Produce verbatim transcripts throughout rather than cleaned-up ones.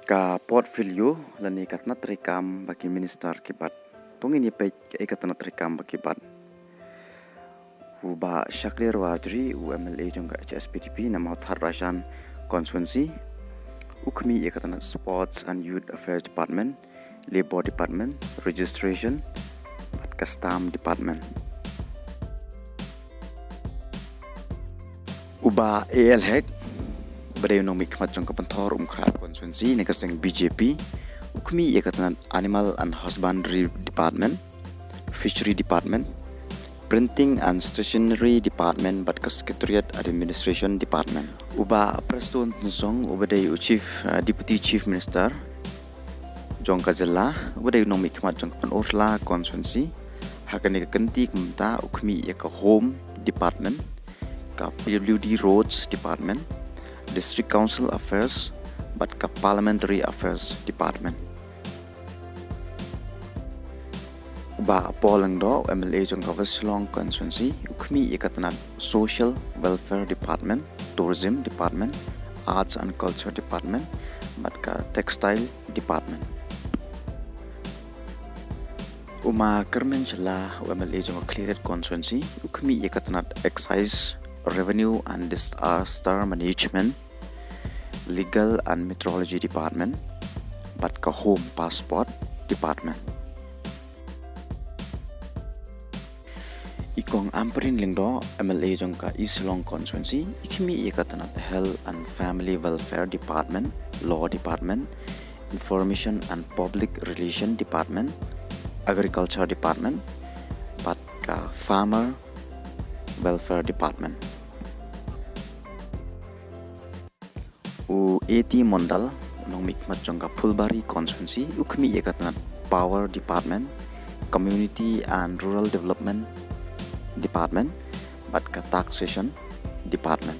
Ka portfolio lane ka tnat treikam ba ki minister ki bat. To ngin ïa peit kaei ka tnat treikam ba ki bat. U Bah Shakliar Warjri, u M L A jong ka H S P D P na Mawthadraishan constituency, u khmih ïa ka tnat Sports and Youth Affairs Department, Labour Department, Registration bad ka Stamp Department. U Bah A L Hek, uba dei u nongmihkhmat jong ka Pynthor Umkhrah constituency na ka seng B J P, u khmih ïa ka tnat Animal and Husbandry Department, Fishery Department, Printing and Stationery Department bad ka Secretariat Administration Department. U Bah Prestone Tynsong, uba dei u Chief, uh, Deputy Chief Minister jong ka jylla, uba dei u nongmihkhmat jong ka Pynursla constituency, ha kane ka kynti kumta u khmih ïa ka Home Department, ka P W D Roads Department, District Council Affairs bad ka Parliamentary Affairs Department. U Bah Paul Lyngdoh, M L A jong ka West Shillong constituency, u khmih ïa ka tnat Social Welfare Department, Tourism Department, Arts and Culture Department bad ka Textile Department. U Ma Kyrmen Shylla, u M L A jong ka Khliehriat constituency, u khmih ïa ka tnat Excise, Revenue and Disaster Management, Legal and Metrology Department bad ka Home Passport Department. I Kong Ampareen Lyngdoh, M L A jong ka East Shillong constituency, i khmih ïa ka tnat Health and Family Welfare Department, Law Department, Information and Public Relation Department, Agriculture Department bad ka Farmer Welfare Department. U A T Mondal, u nongmihkhmat jong ka Phulbari constituency, u khmih ïa ka tnat Power Department, Community and Rural Development Department bad ka Taxation Department.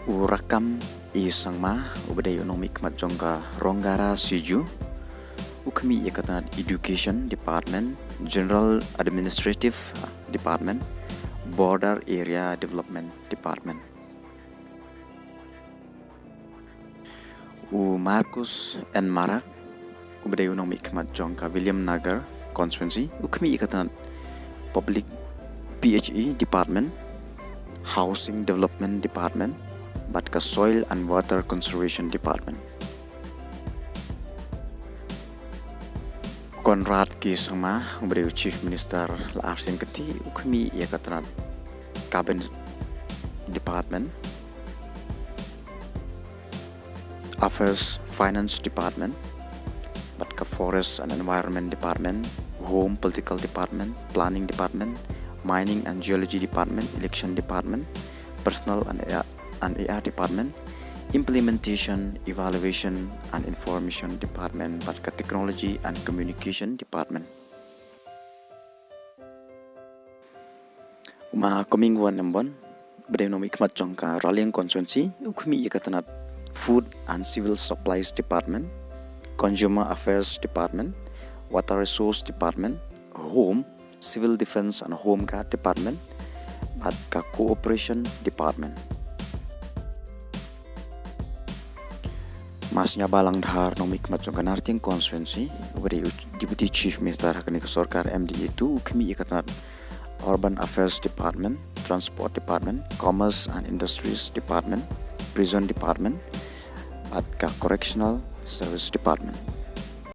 U Rakkam E Sangma, uba dei u nongmihkhmat jong ka Rongara Siju, u khmih ïa ka tnat Education Department, General Administrative Department, Border Area Development Department. U Marcus N Marak, uba dei u nongmihkhmat jong ka Williamnagar constituency, u khmih ïa ka tnat Public P H E Department, Housing Development Department bad ka Soil and Water Conservation Department. Conrad K Sangma, uba dei u Chief Minister la ar sien kynti, u khmih ïa ka tnat Cabinet Department, Affairs Finance Department bad ka Forest and Environment Department, Home Political Department, Planning Department, Mining and Geology Department, Election Department, Personnel and A R, and A R Department, Implementation, Evaluation and Information Department bad ka Technology and Communication Department. U Ma Comingone Ymbon, uba dei u nongmihkhmat jong ka Raliang constituency, u khmih ïa ka tnat Food and Civil Supplies Department, Consumer Affairs Department, Water Resource Department, Home, Civil Defence and Home Guard Department bad ka Cooperation Department. Ma Sniawbhalang Dhar, nongmihkhmat jong ka Nartiang constituency, uba dei u Deputy Chief Minister ha kane ka sorkar M D A two, u khmih ïa ka tnat Urban Affairs Department, Transport Department, Commerce and Industries Department, Prison Department bad ka Correctional Service Department.